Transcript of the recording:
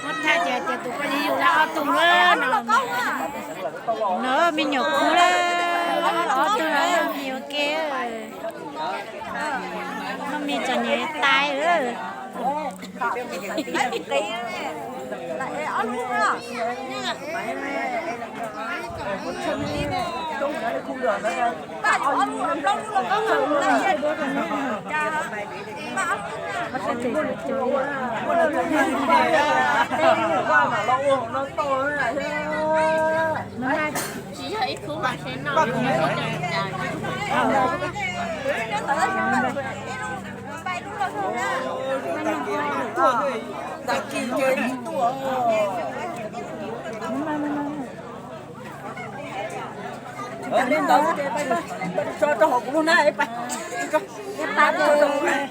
Muab thaij tias, tias tus poj niam yug tau ob tug lawm no. No me nyuam kub lawm, ob tug no me nyuam ke, no me txom nyem tas lawm. Li ntawd ces pais tso rau hauv kuv lub hnab pais.